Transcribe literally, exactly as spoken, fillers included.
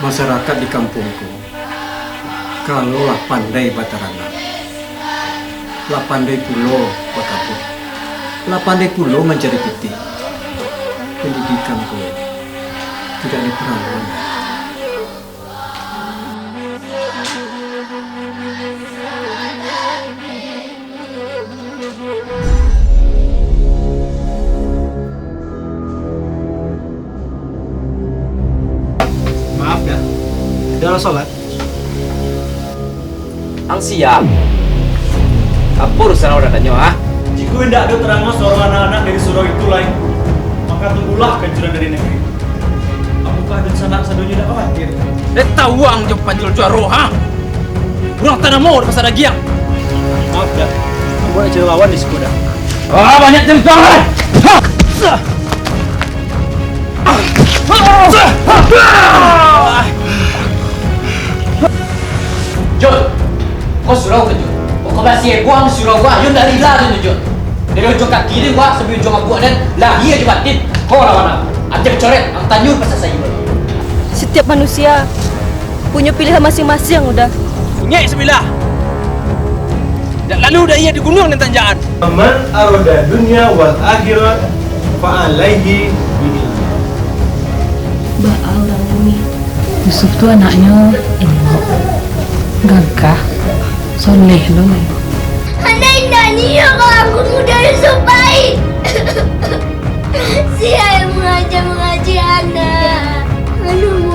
Masyarakat di kampuang ko, kalau lah pandai bataranak, lah pandai pulo bakabuik, lah pandai pulo mancari pitih. Pendidikan ko tidak diperlukan. Maaf, Da. Dah lah sholat? Ang siang. Apo urusan awak tanyo, ha? Jikok indak ado tarangah suaro anak-anak dari surau itu lai, maka tunggulah kahancuran dari nagari. Apokah dunsanak sadonyo indak khawatir? Dek tawang jo panjul juaro, ha? Urang tanamo di pasar dagiang. Maaf, Da. Ambo nak cari lawan di siko, Da. Ah, banyak cerita, ha? Jun, ko surau ko, Jun. Ko basi buang surau wah, Jun, dari lah tu, Jun. Dari ujuang kaki ni wah, sampai ujuang abuak dan lahia jo batin. Ko lawan aku. Ateh coret, ang tanyur pasal sayo. Setiap manusia punyo pilihan masing-masing, Uda. Punyek sabilah. Dak lalu dah ia di gunuang dan tanjakan. Man arada dunya wal akhirah fa alaihi bihil. Baa urang ko ni? Yusuf tu anaknyo elok, gagah, soleh lo. Andai indak nio kalau aku muda Yusuf pai. Sia yang mengajar mengaji anak. Aduh.